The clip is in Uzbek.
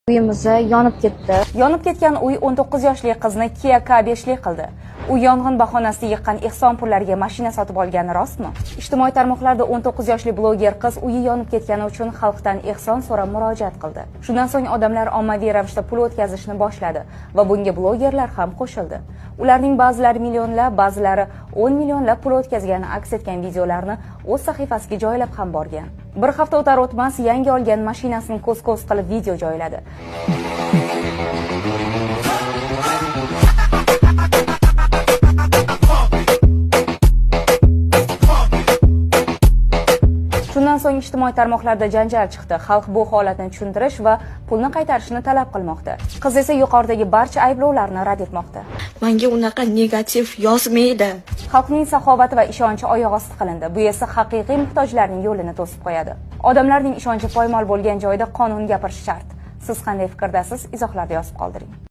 Uyimiz yonib ketdi. Yonib ketgan uy 19 yoshli qizni Kia K5 li qildi. U yong'in bahonasida yiqqan ehson pullariga mashina sotib olgani rostmi? Ijtimoiy tarmoqlarda 19 yoshli bloger qiz uyi yonib ketgani uchun xalqdan ehson so'rab murojaat qildi. Shundan so'ng odamlar ommaviy ravishda pul o'tkazishni boshladi va bunga blogerlar ham qo'shildi. Ularning ba'zilari millionlab, ba'zilari 10 millionlab pul o'tkazgani aks etgan videolarni o'z sahifasiga joylab ham borgan. Bir hafta o'tar o'tmas yangi olgan mashinasini ko'z-ko'z qilib video joyladi. Shundan so'ng ijtimoiy tarmoqlarda janjal chiqdi. Xalq bu holatni tushuntirish va pulni qaytarishni talab qilmoqda. Qiz esa yuqoridagi barcha ayblovlarni rad etmoqda. Menga unaqa negativ yozmaydi. Xalqning saxovati va ishonchi oyoq osti qilindi. Bu esa haqiqiy muhtojlarning yo'lini to'sib qo'yadi. Odamlarning ishonchi poymol bo'lgan joyda qonun gapirishi shart. Siz qanday fikrdasiz? Izohlarda yozib qoldiring.